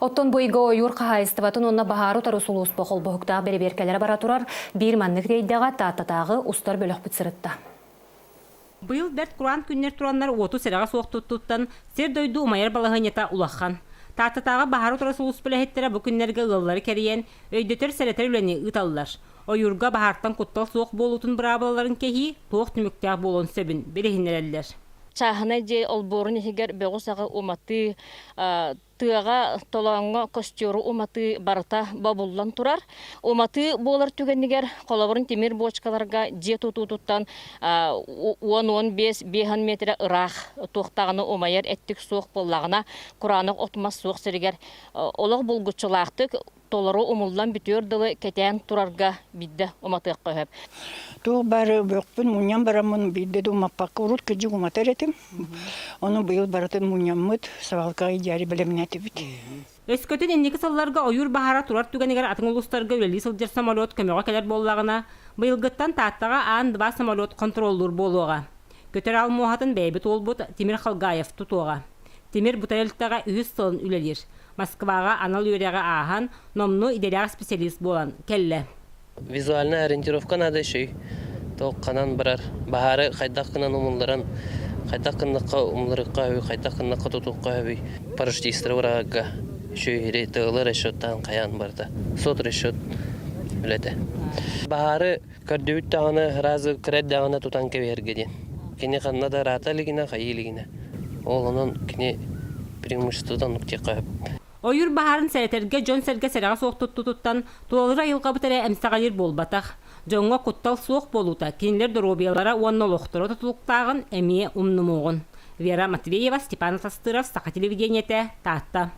Оттон бу ыйга ойуур хаһаайыстыбатын уонна баһаары утары сулууспа холбоһуктаах бэрэбиэркэлэрэ бара турар. Биир маннык рейдэҕэ Тааттатааҕы устар бөлөхпүт сырытта. Быйыл бэрт кураан күннэр тураннар уоту сэрэҕэ суох туттуттан сир-дойду умайар балаһыанньата улахан. Тааттатааҕы баһаары утары сулууспа үлэһиттэрэ бу күннэргэ ыаллары кэрийэн, өйдөтөр-сэрэтэр үлэни ыыталлар. Ойуурга баһаартан куттал суох буолуутун быраабылаларын кэһии туох түмүктээх буолуон сөбүн билиһиннэрэллэр. Чааһынай дьиэ олбуорун иһигэр бөҕү-саҕы уматыы, тыаҕа толооҥҥо костюру уматыы барыта бобуллан турар. Уматыы буолар түгэнигэр холобурун тимир бочкаларга дьиэ тутуутуттан 10-15 5 метрэ ыраах туохтаҕына умайар эттик суох буоллаҕына, кураанах от-мас суох сиригэр олох булгуччулаахтык толору умуллан бүтүөр дылы кэтээн турарга биирдэ уматыахха сөп. Туох бары бөхпүн мунньан бараммын биирдэ да умаппакка урут кырдьык уматар этим. Ону быйыл барытын мунньаммыт, свалкаҕа идеали бэлэмнээтибит. Өскөтүн инники сылларга ойуур баһаара турар түгэнигэр атын улуустарга үлэлии сылдьар самолет көмөҕө кэлэр буоллаҕына, быйылгыттан Тааттаҕа Ан-2 самолет хонтуруоллуур буолуоҕа. Көтөр аал муоһатын бэйэбит уолбут Тимир Халгаев тутуоҕа. Тимир бу тэрилтэҕэ үһүс сылын үлэлиир. Москваҕа анал үөрэҕи ааһан, номнуо идэлээх специалист буолан кэллэ. Визуальная ориентировка надо еще туох ханан барар баһаары хайдах гынан умулларан хайдах гыннахха умулларыахха үһү хайдах гыннахха тутуохха үһү парашютистары быраҕарга үчүгэй тыалы расчеттаан хайаан барда сот расчет үлэтэ баһаары көрдүбүт даҕаны разы кыра эрдэҕинэ тутан кэбиһэргэ диэн кини ханна да ыраата илигинэ хайыы илигинэ ол онон кини преимуществота оннук диэххэ сөп. Ойуур баһаарын сэрэтэргэ дьон-сэргэ сэрэҕэ суох туттутуттан тулалыыр айылҕабыт эрэ эмсэҕэлиир буолбатах. Дьоҥҥо куттал суох буолуута кинилэр доруобуйалара уонна олохторо тутулуктааҕын эмиэ умнумуоҕун. Вера Матвеева, Степан Састыров, Саха телевидениетэ, Таатта.